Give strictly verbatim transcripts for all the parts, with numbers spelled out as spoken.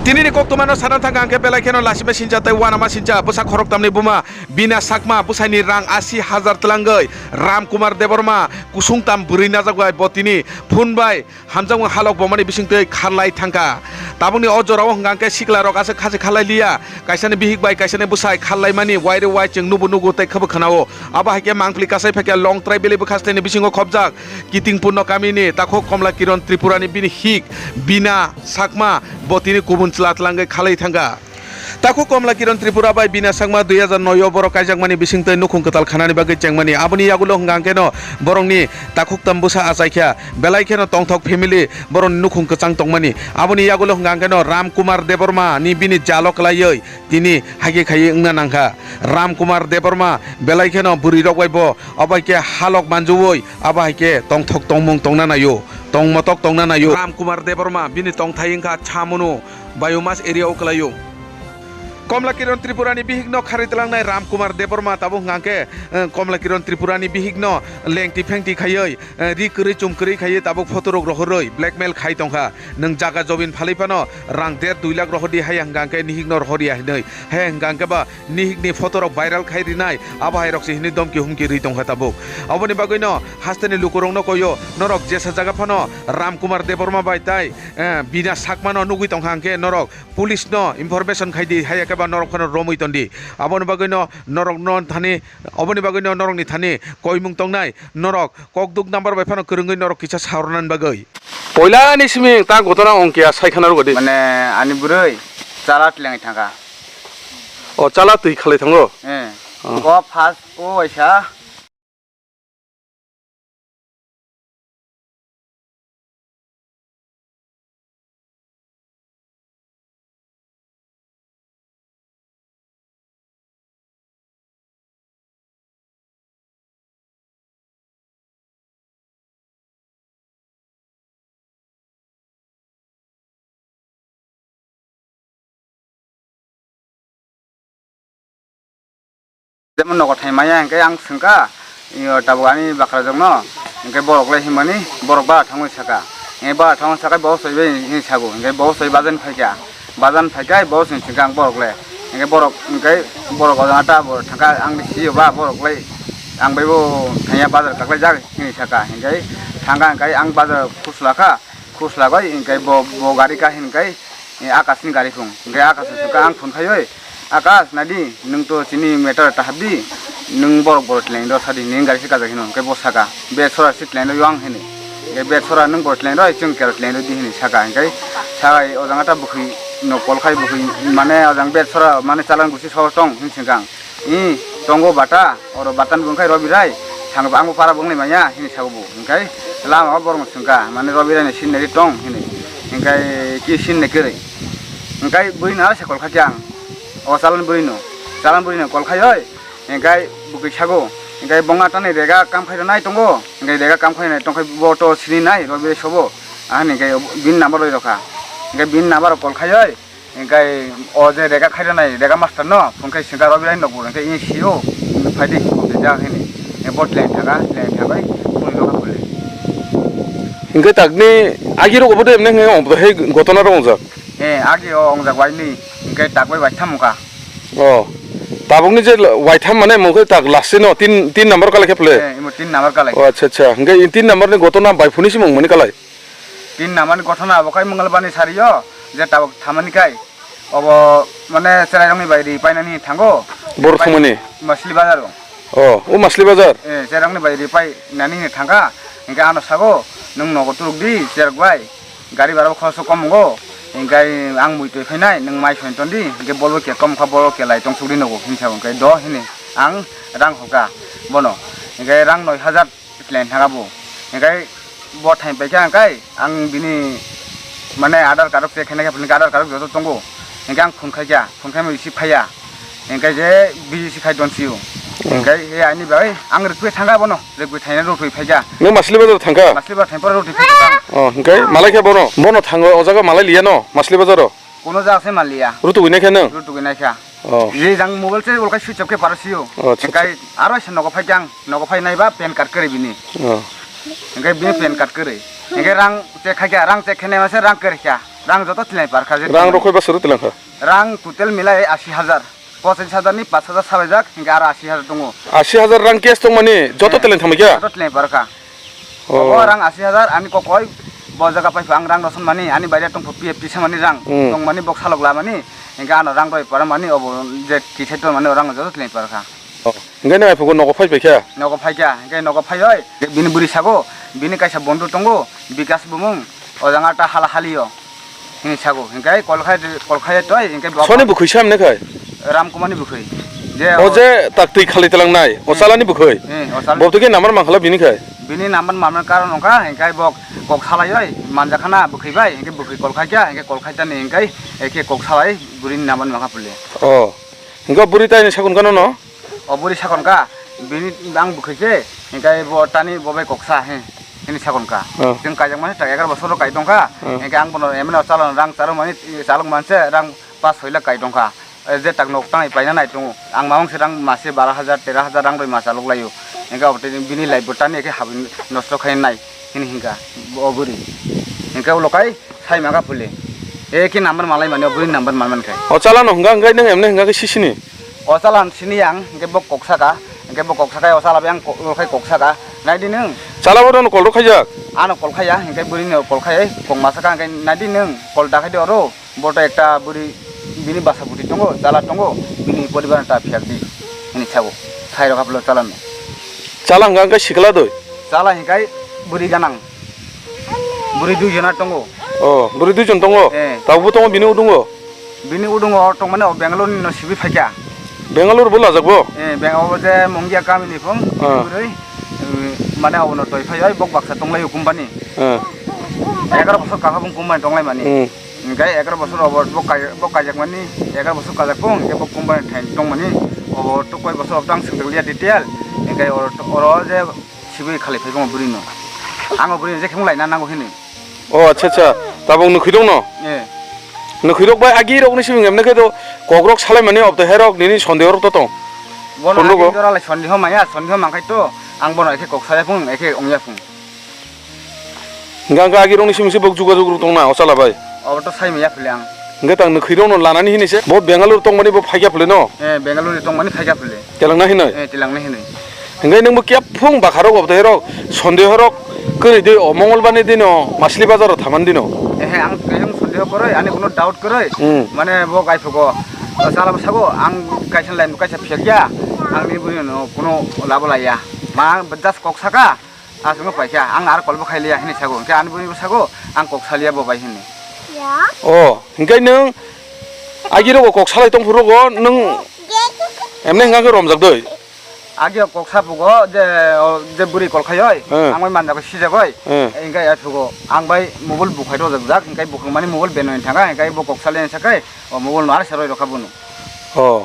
Tini ni koktwma no sana thang ang khe belai kheno lasima sincha tei uanama sincha bwsa khoroktam ni buma Bina Chakma bwsai ni rang asi hajar twlangwi Ram Kumar Debbarma kusung tam bwrwi najak bai bo tini phone bai hamjakmung halok bomani bisingtwi kharlai thangkha. Tabukni o jorao hwnkha hwnkhe siklarok aswk khasi kharlai liya, kaisani bihik bai kaisani bwsai kharlaimani waire waichwng nubo nugo tei khwbo khwnao. Abo hai khe mangpili kasai phaikha Longtrai Valley bwkhaste ni bisingo khobjak Kitingpurno kamini takhuk Komla Kiron Tripurani bini hik Bina Chakma bo tini kubun chwla twlangwi khalai thangkha. Takhuk Komla Kiron Tripura bai Bina Chakma dui hajar noi o borok kaijakmani bisingtwi nukhung kwtal khanani bagwi chengmani. Aboni yagulo hwnkha hwnkhe no borokni takhuktam bwsa achaikha. Belai kheno tongthok family borokni nukhung kwchang tongmani. Aboni yagulo hwnkha hwnkhe no Ram Kumar Debbarma ni bini jalo kwlaiwi tini haikhe khaiwi wngna nangkha. Ram Kumar Debbarma belai kheno bwrwi rok bai bo abo hai khe halok manjui abo hai khe tongthok tongmung tongna naio, tongmotok tongna naio. Ram Kumar Debbarma bini tongthai wngkha Chamunu Biomass area o kwlaio. Komla Kiron Tripurani bihikno kharwi twlangnai Ram Kumar Debbarma tabuk hwnkha khe, eh, Komla Kiron Tripurani bihikno lengti phengti khaiwi, eh, ri kwrwi chum kwrwi khaiwi tabuk photo rok rohorwi blackmail khai tongkha. Nwng jaga jobin phalwi phano rang der dui lakh rohordi haya hwnkha hwnkhe nihikno rohorya hinwi. Haya hwnkha hwnkhe ba nihikni photo rok viral khai rinai abo hai rok se hinwi domki humki rwi tongkha tabuk. Aboni bagwino hasteni lukurokno koyo norok jesa jaga phano Ram Kumar Debbarma bai tai, eh, Bina Chakmano nugwi tongkha hwnkhe norok police no information khai di haya khe ba norok phano romwi ton di. Aboni bagwino norokno thani, aboni bagwino norokni thani koimung tongnai norok kokduk number bai phano kwrwngwi norok kisa saronan bagwi. Poila ni simi ta gotona ongkya sai khana rwgadi. Mane ani bwrwi chala tlengwi thangkha. O chala twi khalai thango. Eh. Oh. Go fast o waisa. Jemon nogo thai maya hwnkhe ang swngkha, iyo tabuk ani bakrajwkno, hwnkhe borok le hinmani borok bara thangwi saka, hwnkhe bara thangwi sakai bo soi bai hinwi sago, hwnkhe bo soi bajan phaikha. Bajan phaikai bo chwng swngkha ang borok le. Hinkhe borok hinkhe borok o jaga ta bo thangkha ang sio ba borok le ang bai bo thangya bazar kaklaijak hinwi saka. Hinkhe thangkha hinkhe ang bazar khusla kha, khusla bai hinkhe bo, bo gari ka hinkai Akash ni gari phung. Hinkhe Akash ni swngkha ang phone khaiwi, "Akash, naidi, nwng to chini matter ta habdi, nwng borok borok tleng do sadi, nini gari se kajak hino," hinkhe bo saka, "Be sora se tleng do yang," hini. Hinkhe be sora nwng bo tleng rw, chwng kero tleng rw di hini saka, hinkhe sakai o jang ta bwkhwi no call khai bwkhwi mane o jang be sora mane chalan gusi so tong hini swngkha ang. "I tongo bata, oro bata ni bwkhai Robi Rai, thang ang bo para bwng lai manya," hini saka bo. Hinkhe lama o borok no swngkha mane Robi Rai ni sin nai tong hini. Hinkhe ki sin nai kwrwi. Hinkhe bwrwi no se call kha khe ang. O chalan bwrwi no, chalan bwrwi no call khai oi. Hinkhe bwkwi sago, hinkhe bongna tani rega kam khai nai tongo, hinkhe rega kam khai nai tongkhe bo to sini nai Robi sobo, ahani hinkhe bini number roi rokha, hinkhe bini number call khaioi, hinkhe o je rega khai nai rega master no phone khai singkha Robi rai nokbo hinkhe i sio, phaidi kok de jak hini, bo tleng thaga, tleng thagai phone rokha bole. Hinkhe takni agi rok obo de emne hinkhe obo he gotona rok ongjak. Eh, agi o ongjak waini, hinkhe tak bai waitham wngkha. Oh, tabukni je waitham mane mungkhe tak last no tin, tin number kalai khe phle? Eh, imo tin number kalai. Oh, acha, acha. Hingke in tin number ni gotona bai phuni si mung mani kalai? Tin number ni gotona abo kai Mangalbar ni sari o, je tabuk thamani kai. Obo mane cherai rokni bai ri painani thango. Bor thumani? Masli bazar o. Oh, o Masli bazar? Eh, cherai rokni bai ri painani thangkha. Hingke ano sago, "Nwng nogo turuk di, cherok bai." Gari bhara bo khoroksa kom wngo, hinkhe ang mui twi phainai, nwng mai soi ton di, hinkhe bol bo khe kom kha, bol bo khe lai tong suk di nogo, hinwi sa hinkhe do hini ang rang hokha bono, hinkhe rang noi hajar tleng thaga bo, hinkhe bo thain paikha hinkhe ang bini mane Aadhaar card rok check khainai khe, Aadhaar card rok joto tongo, hinkhe ang phone khaikha, phone khaima receive phaiya. Hinkhe je busy se khai don sio. Hmm. Hinkhe he ani bai ang rwkhe thangkha bono, rwkhe thaina rw thwi phaikha. Nwng Masli bazar thangkha? Masli bazar thangpara rw thwi phaikha. Oh, hinkhe malai khe bono, bono thango o jaga malai liya no, Masli bazar o? Kono jaga se maliya. Rw tugui naikha nwng? Rw tugui naikha. Oh. Je jang mobile se ulkai switch off khe para sio. Oh, acha, acha. Hinkhe aro se nogo phaikha ang, nogo phai naiba pan card kwrwi bini. Oh. Hinkhe bini pan card kwrwi. Hinkhe rang check khaikha, rang check khainai masa rang kwrwi kha. Rang joto tilai parkha je Rang rok khoi basoro tilang kha? Rang total milai asi hajar. Pochis hajar ni pas hajar salaijak, hinkhe aro asi hajar tongo. Asi hajar rang cash tongmani joto Eh, tilang thamai kha? Joto tilai parkha. Oh. Obo rang asi hajar, ani kokoi bo jaga paipha ang rang roson mani, ani baire tongpha P F T samani rang, Hmm. tongmani bok salok lamani, hinkhe ano rang roi para mani, obo je tisai tongmani rang joto tilai parkha. Oh. Hinkhe nai phugo nogo phai paikha? Nogo phaikha, hinkhe nogo phaioi, bini bwrwi sago, bini kaisa bondhu tongo, Bikas bumung, o jang ta hala halio. Hini sago, hinkhe kolkhai, kolkhai toi, hinkhe bo Soni bukhwi sam ne khai? Ramkumani bukhwi. Je O o je tak twi khali telang nai, o Hmm. chalani bukhwi? Hmm, o chalani Bo to ke namar mangkhala bini khai? Bini namar mamna karon wngkha, hinkhe bo kok salaioi, manjakhana bukhwi bai, hinkhe bukhwi kolkhaikha, hinkhe kolkhaitani hinkhe, ekhe kok salai, burini namar mangkha pule. Oh. Hinkhe bwrwi taini sakon kano no? O bwrwi sakon ka, bini ang bwkhwi se, hinkhe bo tani bo bai koksa, he, hini sakon ka. Oh. Chwng kaijak mani tak egaroh bosor rok kai tongkha, Oh. hinkhe ang bono emno chalon rang charok mani, chalok manse rang pas soi lakh kai tongkha. E, je tak nok tang paina nai tongo, ang mamang se rang mase baro hajar, tero hajar rang roi ma chalok laio. Hinkhe abo tei bini life bo tani ekhe habwi nosto khai nai, hini hinka o bwrwi. Hinkhe ulo kai, Sai maka pule. E ki number malai mani, o bwrwi number man man khai. O chala no hwnga hwnga nang emne hwnga khe sisini. O chala sini yang, hwnkhe bo kok saka, hwnkhe bo kok saka, o chala yang kok, khai kok saka. Nai di nung. Chala bo no call rok khaijak. Ano call khaya, hwnkhe bwrwi no call khaya, kok ma saka, hwnkhe nai di nung, call da khai di oro. Bo to ekta bwrwi bini basa bwtwi tongo, chala tongo, bini poribar ta phiyak di. Hini sabo. Sai rok haplo chala no. Chala hwnga hwnga sikla doi. Chala hwnkhe bwrwi ganang. Bwrwi dui jona tongo. Oh, bwrwi dui jon tongo? Eh. Tabukbo tongo bini udungo? Bini udungo tongmani o Bangalore ni no sibui phaikha. Bangalore bo lajak bo? Eh, Bang-, obo je Mungia kami ni phung, Ah. bwrwi, eh, mane obono toi phai oi, bok baksa tonglaio company. Ah. Egaroh bosor kakha bung company tonglai mani. Hmm. Hingkai egaroh bosor obo bok kai-, bok kaijakmani, egaroh bosor kajak phung, hingke bok company thain tongmani, obo to koi bosor obo tang swngjakliya detail, hingkai oro, oro je sibui khalai phai phung bwrwi no. Ang o bwrwi no je khemlai na nango hini. O, acha, acha. Tabuk nukhuidok no? Eh. Nukhuidok bai agi rok ni simi emne khe to kokrok salai mani obto herok nini sondeho rok to tong. Bono Kondogo? Agi jora lai sondeho maya, sondeho mangkai to ang bono ekhe kok saya phung, ekhe ongya phung. Hingka hingka agi rok ni simi se bok juga juga rok tong na, o chala bai. Obo to sai maya phile ang. Hingke tang nukhuirok no lanani hini se, bo Bangalore tongmani bo phaikya phile no? Eh, Bangalore tongmani phaikya phile. Telangna hinoi? Eh, telangna hinoi. Hingke nungbo kya phung bakharok obto herok, sondeho rok, kwrwi dei o Mongolbar ni dino, Masli bazar o thaman dino. Eh, ang kaisa sondeho kwrwi, ani kuno doubt kwrwi. Hmm. Mane bo gaiphugo, o chala bo sago, ang kaisa line bo kaisa phiyakya, ang ni bwrwi no kuno labo laiya. Ma just kok saka, Aswkno paikha, ang aro call bo khailiya hinwi sago, hwnkhe ani bwrwi bo sago, ang kok saliya bo bai hinwi. O, hwnkhe nwng agirok kok salai tongphuru go nwng emne hwnkha khe romjak doi? Agi kok sapugo je, o, je bwrwi call khaioi, Hmm. ang bai manjagoi sijagoi, Hmm. hwnkhe aswgo ang bai mobile bukhai rojak jak, hwnkhe bukhuk mani mobile benoi thanga, hwnkhe bo kok saliya sakai, o mobile no aro seroi rokha bono. O,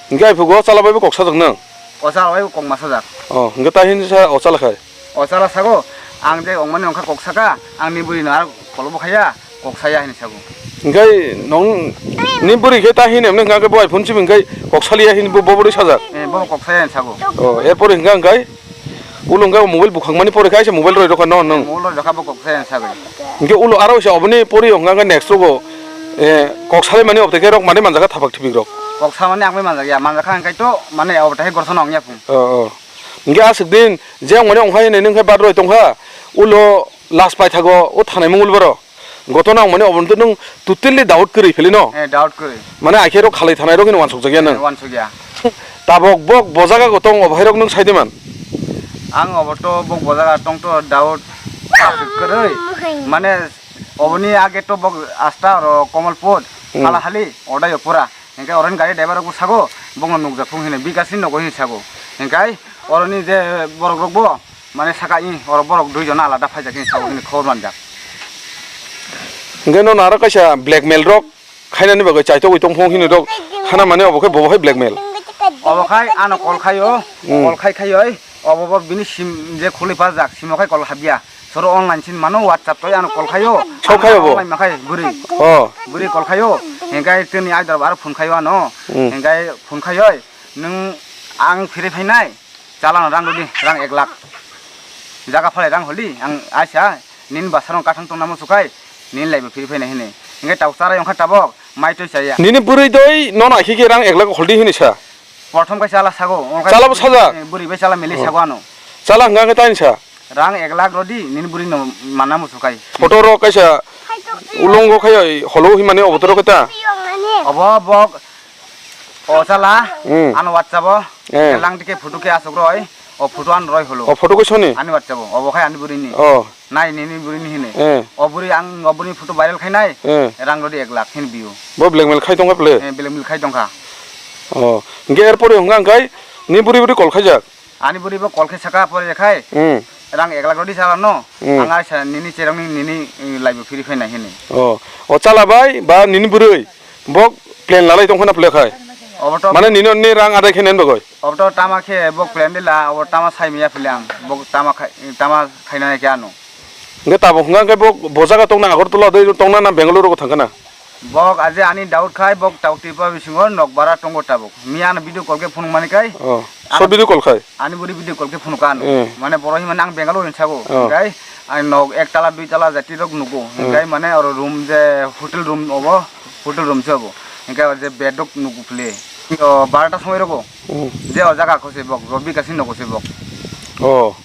hwnkhe aswgo chala bai bo kok sajak nwng? O chala bai bo kok ma sajak. O, hwnkhe ta hinwi sa o chala khai? O chala sago, ang je ongmani ongkha kok saka, ang ni bwrwi no aro kolbo khaya, kok saya hinwi sago. Hingkai nong ni bwrwi khe ta hin emne hingka khe bo iPhone simi hingkai kok saliya hin bo, bo bwrwi sajak. Eh, bo kok saya hinwi sago. O, er pore hingka hingkai ulo hingka mobile bukhak mani pore khe aisa mobile roi rokha no nung. Mobile roi rokha bo kok saya hinwi sago. Hingke ulo aro se oboni pori hingka hingka next rogo, eh, kok salai mani obte khe rok mani manjaka thapak thipik rok. Kok samani ang bai manjak ya, manjak kha hingkai to mane obte hai gorsa no ong ya phung. O, o. Hingke aswk din je ang mani ongkhai hinwi nwng khe badrao tongkha, ulo last paithago o thanai mungulbaro. Gotona ang mani obono to nwng totally doubt kwrwi philino. Eh, doubt kwrwi. Mane akhero khalai thanai rok hino wansuk jakya nwng. Eh, wansuk ya. Tabok bok bo jaga go tong obo hai rok nwng sai de man. Ang obo to bok bo jaga tong to doubt aswk kwrwi. Mane oboni age to bok asta oro Komolpur, Hmm. Halahali, odai opura. Hingke oro ni gari driver rok bo sago, bongno nukjak phung hini, Bikas ni nogo hini sago. Hingke oro ni je borok rok bo, mane saka i, oro borok dui jona alada phaijak hini sago hini khobor manjak. Hingke no naro kaisa blackmail rok khainani bagwi chaitogwi tongphung hini rok khana mane obo khe bobo hai blackmail. Obo khai ano call khaio, Hmm. call khai khaioi, obo bo bini sim je khulwi pajak, simo khai call habya. Soro online sin mano, WhatsApp toi ano call khaio. Sok khaio bo? Online ma khai bwrwi. Oh. Bwrwi call khaio. Hingkai tini aidar aro phone khaio ano. Hmm. Hingkai phone khaioi. Nwng ang phiri phainai. Chalano rang rwdi, rang ek lakh. Jaga phalai rang holi, ang aisa, nini bwsarok kathang tongna muchuk khai, nini laibo phiri phainai hinwi. Hingke tabuk charai wngkha tabuk, mai twi chaya. Nini bwrwi doi no naikhe khe rang ek lakh holdi hini sa. Prothom khe chala sago, wngkha Chala bo saja? Eh, bwrwi bai chala mili Oh. sago ano. Chala hwnka hwnkhe tani sa. Rang ek lakh rodi, nini bwrwi no mana musukai. Photo ro kaisa ulongo khai holo himani obo toro khe ta. Obo bok O chala, Hmm. ano WhatsApp o, Eh. lang dike photo khe asok roi, o photo an roi holo. O photo khe soni? Ani WhatsApp o, obo khai ani bwrwi ni. Oh. Nai nini bwrwi ni hini. Eh. O bwrwi ang, o bwrwi ni photo viral khai nai, Eh. rang rodi ek lakh hin biu. Bo blackmail khai tongkha ple? Eh, blackmail khai tongkha. Oh. Hingke er pore hwnka hwnkhe ni bwrwi bwrwi call khaijak? Ani bwrwi bo call khe saka pore khai. Hmm. Rang ek lakh rodi chala no. Hmm. Ang aisa nini cherang ni nini, eh, live o phiri phai nai hini. Oh. O chala bai ba nini bwrwi? Bok plan lalai tongkhana phle khai. Obo to Mane nino ni rang adai khe nen bagoi. Obo to tama khe bok plan de la, obo tama sai miya phle ang. Bok tama khai, tama khaina khe ano. Nge tabo hwnga khe bok bo jaga tongna Agartala dei tongna na Bengaluru ko thangkhana. Bok aje ani doubt khai bok tau tipa bisingo nok bara tongo tabuk. Miya ano video call khe phone mani kai. Oh. So Ano video call khai. Ani buri video call khe phone kan. Eh. Mane boro himani ang Bengaluru ni sago. Oh. Kai ang nok ek tala dui tala jati rok nugo. Hmm. Hingkai mane oro room je hotel room obo, hotel room se obo. Hingkai oro je bed rok nugo phle. O barata somoi rogo. Hmm. Je o jaga ko se bok, o Bikash ni nogo se bok. Oh.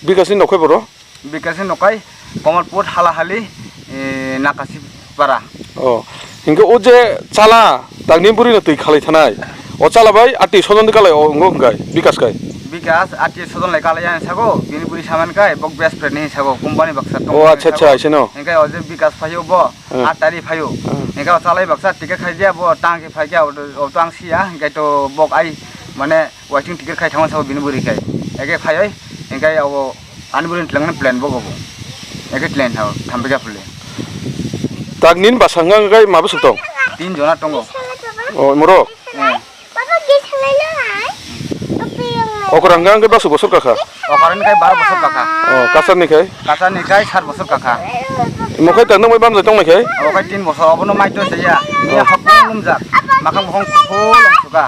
Bikash ni nokhai boro? Bikash ni nokhai Kamalpur Halahali, eh, Nakasi para. Oh. Hingke o je chala tangni buri no twi khalai thanai. O chala bai ati sojon di kalai o ngo hingkai Bikash kai. Bikash ati sojon lai kalai yang sago, bini buri saman kai, bok best friend ni sago, company baksa tong Oh, acha, acha, sago. Aise no. Hingke o je Bikash phayo bo, Hmm. Aat tari phayo. Hmm. Hingke o chalai baksa ticket khai dia bo, tang ke phai dia, o, o tang sia, hingke to bok ai, mane, waiting ticket khai thango sago bini buri khai. Eke phai oi, hingke o ani buri tlang plan bo gobo. Eke plan thago, thampi ka phle. Tak nin basa hingke ma bwswk tong? Tin jona tongo. Oh, moro? Eh. Okra hwnka hwnkhe bwswk bosor kakha? Okra hwnka baro bosor kakha. Oh, kasar ni khai? Kasar ni khai sat bosor kakha. Imo khai tak nang bai bamjai tong nai khai? Abo khai tin bosor, obono mai to saya. Ni Oh. Hakung lumjak. Makhang bukhung kuphul wng suka.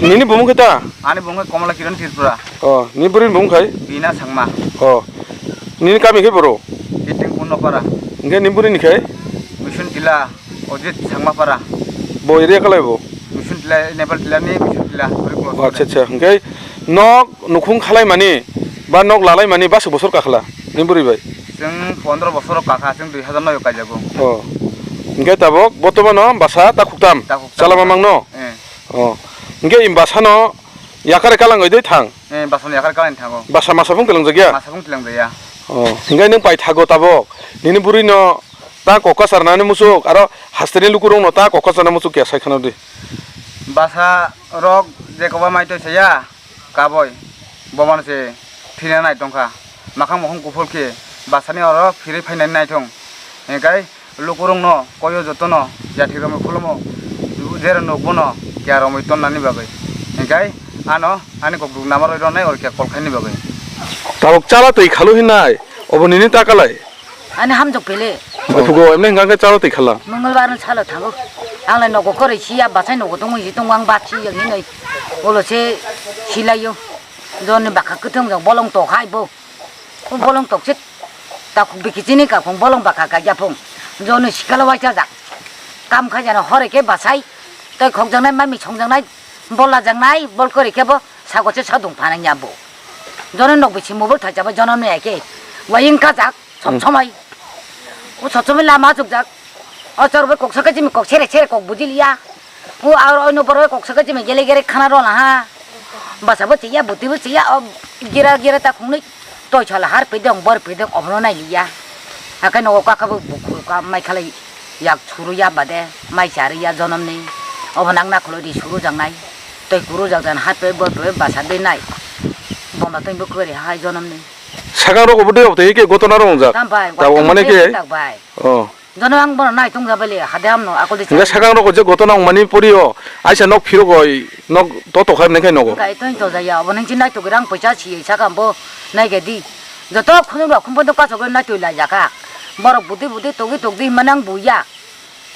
Nini bumung khai ta? Ani bumung khai Komala Kiran Tripura. Oh, ni buri bumung khai? Bina Sangma. Oh. Nini kami khai boro? Kiting Punno Para. Hingke ni buri ni khai? Mission Tila. Ojit Sangmapara. Bo area kalai bo? Mission Tila, Nepal Tila ni Mission Tila, very close. Oh, acha, acha. Hingke nok nukhung khalai mani ba nok lalai mani bwswk bosor kakhla ni buri bai? Chwng pondro bosor kakha, chwng dui hazar noi o kaijago. Oh. Hingke tabok botomano basa takhuktam. Takhuktam. Chala mamang no? Eh. Oh. Hingke im basa no yakare kalang oi doi thang? Eh, basa no yakare kalang thango. Basa masa phung tilang jagya? Masa phung tilang jaya. Oh. Hingke nung pai thago tabok. Nini buri no Ta kok kasarnani muchuk, aro hasteni lukurokno ta kok kasarnani muchuk khe sai khna di. Basa rok je koba mai toi saya, kaboi, bomano se thina nai tongkha. Makhang mokhong kuphul khe basani oro phirwi phainani naithong. Hingkai lukurokno koyo jotono yathik romwi khulumo, jera nukbono kiya romwi tonnani bagwi. Hingkai ano ani kok duk namarwi rwnai oro khe kol khaini bagwi. Tabok chala twi khalu hinai, obo nini ta kalai? Ani hamjak pele. Bai phugo, emne hingka khe chalo twi khala. Mongolbar no salo thango. Ang lai nogo koroi siya, bachai nogo tongwi si tongo, ang bat si yang hinoi. Olo se silaio. Joni baka kwthwng jang bolong to khai bo. Bolong tok se takhuk biki chini kakhung bolong baka ka yapung. Joni sikala waisa jak. Kam khai jana hore ke bachai. Toi khok jangnai, mami song jangnai, bolla jangnai, bol kori ke bo sago se sadung phanang ya bo. Joni nok bisi mobile thacha bo jonom ne ke. Waying kajak. Sob Hmm. somoi. O sob somoi lama chukjak. O chorbo kok saka chimi kok sere sere kok bujiliya. O aro oino borok kok saka chimi gele gele khana rola ha. Basa bo chiya, buti bo chiya, o gira gira ta khungnwi toi sala har pidong, bor pidong, obono nailiya. Hakai nogo kaka bo bukhuru ka mai khalai yak suru ya bade, mai chari ya jonom ni. Obo nang na khuloi di suru jangnai. Toi kuru jak jan hat pe bor pe basa de nai. Bomba tong bo kori hai jonom ni. Sakang rok obo de obo tei ke gotona rok wngjak. Tam bai, Ta wai wng mane tam ke? Bai, tak bai. Oh. Jono ang bono nai tong jabai le, hade hamno akol de Hingke cha. Sakang rok je gotona wng mani pori o, aisa nok phirok oi, nok to to khai nang khai nogo. Kai tong to jaya, obo nang chin nai to rang poisa si sakang bo nai ge di. Joto khunung rok khum bo kaso go nai to lai jaka. Borok budi budi togi togdi manang buya.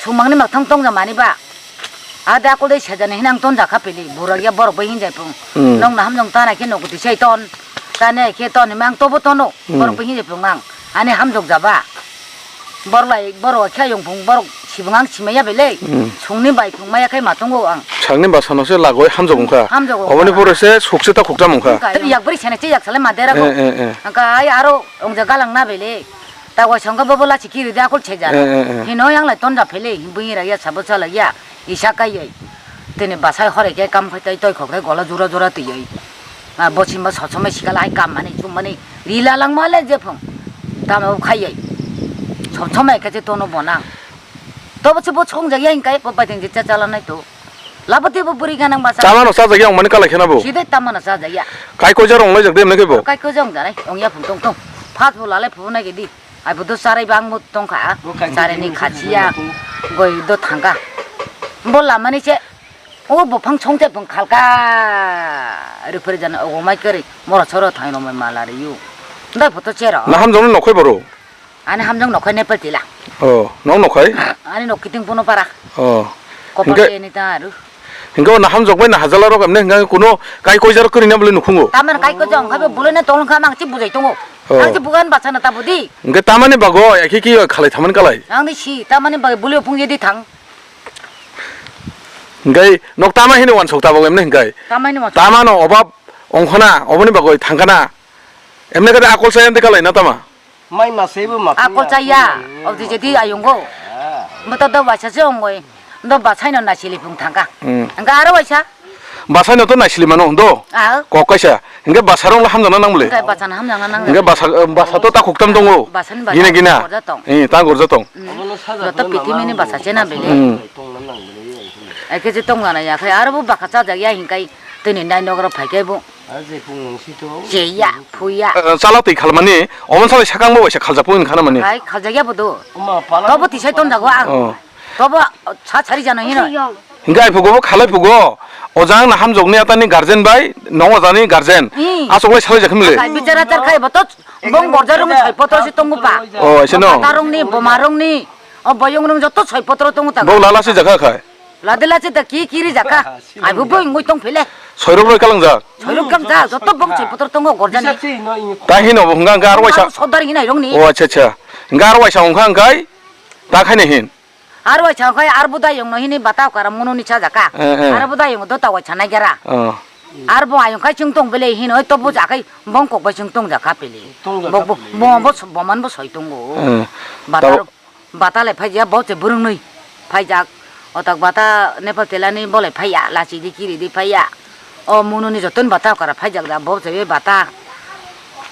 Sumangni makthang tong ja mani ba. Ada akol dei sejani hinang ton jakha pili, burak ya borok bai hinjai pung. Hmm. Nong na hamjong tana khe nogo tisai ton. Tane khe ton himang tobo tono. Hmm. Borok bai hinjai pung ang. Ani hamjok jaba. Borok lai, borok khe ayung phung, borok sibung ang simaya belai. Hmm. Sungni bai phung maya khai ma tongo ang. Sakni basa no se lagoi hamjak wngkha. Hamjak wngkha. Oboni pore se sukse ta khukcham wngkha. Wngkha, yak bwrwi sene che yak salai ma dera go. Eh, eh, eh. Angka ai aro ongja galang na belai. Ta wai songkha bobo lachi kiri de akol cheja. Eh, eh, eh. Hino yang lai tonja phele, bui ra ya sabo chala ya. Isa kai yai. Tini basai hore ke kam khai tai toi khok tai gola jura jura twi yai. Ah, bochima sochomai sikala ai kam mani chum mani rila lang ma le je phung. Tamo khai yai. Sochomai khe tono bonang. Tobo se bo chongjak ya hinkai bo bai teng je cha chala nai to. Labo te bo buri ganang basa. Tamano sajak ya wngmani kalai khena bo. Side tamano sajak ya. Kai ko jar wng lai jak de mne ke bo. Kai ko jong jarai ong ya phung tong tong. Phat bo lalai phu nai ke di. Ai bo do sarai bang mo tong kha. Bo kai ko Sarai ni jong khachi ya. Goi do thangka. Bo lamani se. O bo phang chong te phung khalka. Rupri jana o mai kari. Mora choro thai no mai mala ri yu. Dai photo chero. Na hamjong no khoi boro. Ani hamjong nokhai Nepal tila. Oh, nong nokhai? Ani nok kiting pono para. Oh. Kopar Hingke- ke ni ta aru. Hingke na hamjok bai na hajala rok emne hingke kuno kai koijar kori na bole nukhungo. Taman kai ko jong khabe bole na tolong kha mang chi bujai tongo. Oh. Ang chi bugan bachana ta budi. Hingke tamani bago ya ki ki khalai thaman kalai. Ang ni si tamani bago bole phung ye di thang. Hingke nok tama hini wansok ta bago emne hingke. Tamani wansok. Tamano obab ongkhona oboni bago thangkana. Emne kade akol sayam de kalai na tama. Mai ma sebo ma Akol chaya, obdi jadi ayungo. Mata do waisa se ongoi. Do basai no nasili phung thangka. Hmm. Angka aro waisa. Basai no to nasili mano do. Ah. Kok kaisa. Hingke basarong la hamjana nang bole. Hingke basana hamjana nang. Hingke basa, eh, basa to ta khuktam tongo. Basani basa Gina gina. Gorja tong. Eh, ta gorja tong. Hmm. Joto pitimini basa chena bele. Hmm. Eke je tong jana ya khai aro bo baka cha jak ya hingkai tini nai nogro phai kai bo. Cheya, phuya. Eh, chala twi khalmani, omo salai sakang bo waisa khaljak pungin khana mani. Hai, khaljakya bo do. Tobo tisai tonjago ang. Oh. Tobo sa sari jano hino. Hingke ai phugo bo khalai phugo. Ojang na hamjokni atani guardian bai, nong ojani guardian. Hmm. Asok lai salai jakha mile. Kai bichara char khai bo to bong borja rung soi potro si tongo pa. Oh, aise no. Tarungni, bomarungni, o boyongrung joto soi potro tongo ta. Bo lala si jakha khai. Lade lache da ki kiri jaka. Ai bo bo ingoi tong phele. Soirok roi kalang jak. Soirok kang jak, joto bong choi potor tongo gorjani. Ta hino bo hwnga hwnga aro waisa. Sodar hinai rongni. O acha acha. Hwnga aro waisa hwnga hwngai. Ta khaina hin. Aro waisa hwngai aro bo dayong no hini bata kara mono ni cha jaka. Eh, eh. Aro bo dayong do ta waisa nai gara. Oh. Aro bo ayong khai chwng tong bele hino to bo jakai bong kok bai chwng tong jaka pele. Bo bo bo man bo soi tongo. Eh. Bata Tabo- Bata lai phaijak, bo se bwrwngnwi phaijak. O tak bata Nepal telani bo lai phaiya, lachi di, kiri di phaiya. O mununi joton bata kara phaijak da, bo se bata.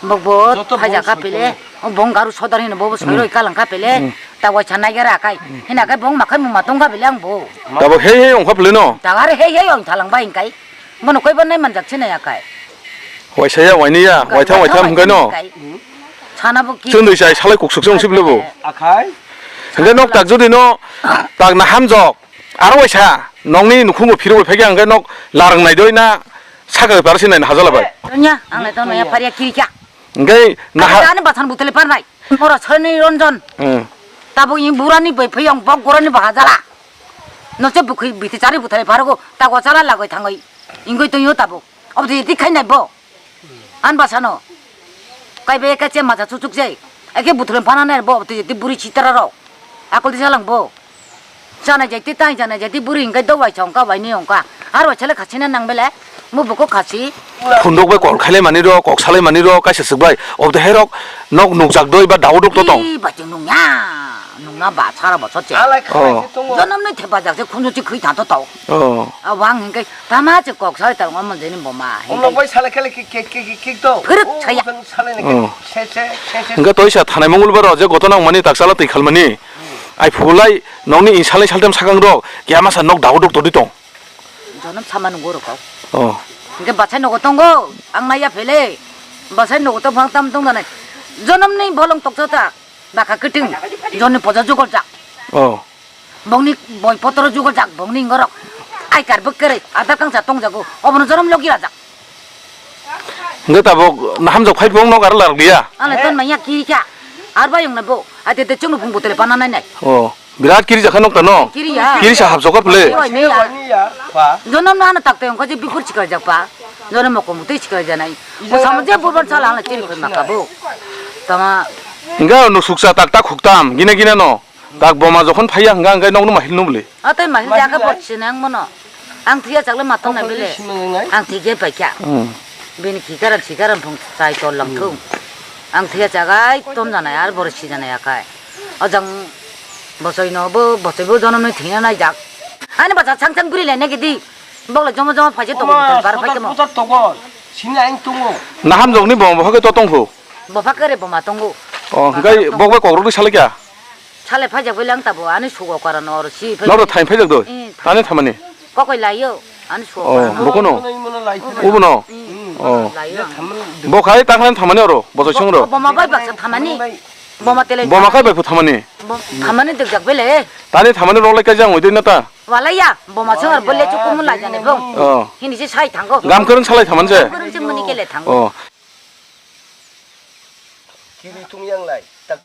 Bo bo Joto phaijak bong ka pele, soitongo. O bong garu sodar hino, bo bo Hmm. soiroi kalang ka pele. Hmm. Ta waisa nai gara kai. Hmm. Hina kai bong makhai muma tong ka pele ang bo. Tabo hei hei ongkha pele no? Ta gare hei hei ong thalang bai kai. Bono koi bo nai manjak se nai akai. Waisa ya, waini ya, Kai, waitham, waitham waitham hwnkhe no. Kai. Sana bo ki. Chwng dui chai salai kuksuk se wng sibile bo. Akhai. Hwnkhe nok tak jodi no tak na hamjok. Aro waisa nokni nukhungo phirwi phaikhe hwnkhe nok larang nai doi na saka par se nai na hajala bai. Tonya, ang nai tonya pharia kiri kya. Hwnkhe na ha- Ani basan butele par nai. Mora sani Ranjan. Hmm. Tabo i burani bai phai ang bok gorani ba hajala. No se bukhi biti chari buthai pharogo ta go chala lagoi thangoi. Ingoi toyo tabo. Obdi ti khainai bo. An basano. Kai be ka che maja chuchuk jai. Ake buthulem phana nai bo obdi ti buri chitara ro. Akol di jalang bo. Jana jai ti tai jana jai ti buri ingkai do wai chong ka wai ni ong ka. Ar wai chale khachina nang bele. Mo buko khachi. Phundok bai kol khailai mani ro, kok salai mani ro, kaisa swk bai. Obdi hai rok nok nukjak doi ba dao dok to tong. Ih, ba chwng nungya. Nungna ba sara bo soche. Alai Oh. khaisi tongo. Jonom ni thepa jak se khunju chi khwi tha to tong. Oh. Abo ang hingke tama che kok sai tong omo jeni boma. Omlok bai sale khele ki, ki, ki, ki, ki to. Phiruk Oh, saya. Sale ni Oh. se, se, se, se. Hingke toisa thanai mongol baro je goto nang mani tak chala twi khalmani. Ai phulai nokni insalai saltem sakang rok kiyama sa nok dao dok todi tong. Jonom sama nungo rok kau. Oh. Hingke bachai nogo tongo, ang naiya phele. Bachai nogo tong phang tam tong danai. Jonom ni bolong toksa ta. Baka kiting. Jonni poja jugol jak. Oh. Bongni boi potro jugol jak, bongni ngorok. Ai kar bwkere, adar kangsa tong jago. Obono jonom logi rajak. Hingke tabok na hamjok phai bong nok aro larok liya. Ang le ton manya kiri kya. Ar bayong na bo. Ate te chungno phung botele pana nai nai. Oh. Birat kiri jakha nok tano. Kiri ya. Kiri sa hapjok ka phle. Kiri ya. Jonom na hana tak tayong kaje bikur chikal jak pa. Jonom mo komu tei chikal janai. Bo samo je bo ban sala hana chiri khoi maka bo. Tama Hingga no suksa tak tak huktam, gina gina no. Tak boma jokhon phaiya hingga hingga nokno mahil nubli. Atoi mahil jaga bot sinang mono. Ang thiya chakle matong na bile. Ang thikhe paikha. Hmm. Bini khikaran sikaran phung chai tol lang thung. Ang thiya chagai tom janai ar bor si janai akai. Ojang bosoi no bo bosoi bo jonom ni thina nai jak. Ani bacha chang chang guri le ne gidi. Bokle jomo jomo phaje to bar phai temo. Sini aing tongo. Naham jokni boma bokhe to tongphu. Bopha kere boma tongo. Oh, hingga bokbai kokrok di salai kya? Sale phaijak bai lang tabo, ani sugo karan oro si phai. Noro thain phaijak doi? Eh, thain. Tani thamani? Kokoi laio, ani sugo karan. Oh, bokono? Ubono? Oh. Laio. Bokhai takhan thamani oro, bosoi songro? Boma bai baksa thamani. Boma tele. Boma kai bai phu thamani? Thamani dekjak bele. Tani thamani rok lai kaijak oi doi na ta? Walaiya, boma songar bole chukumu lai jane bong. Oh. Hini se sai thango. Gam kereng salai thamani se? Gam kereng se muni kele thango. Oh. Kiri tung yang lai.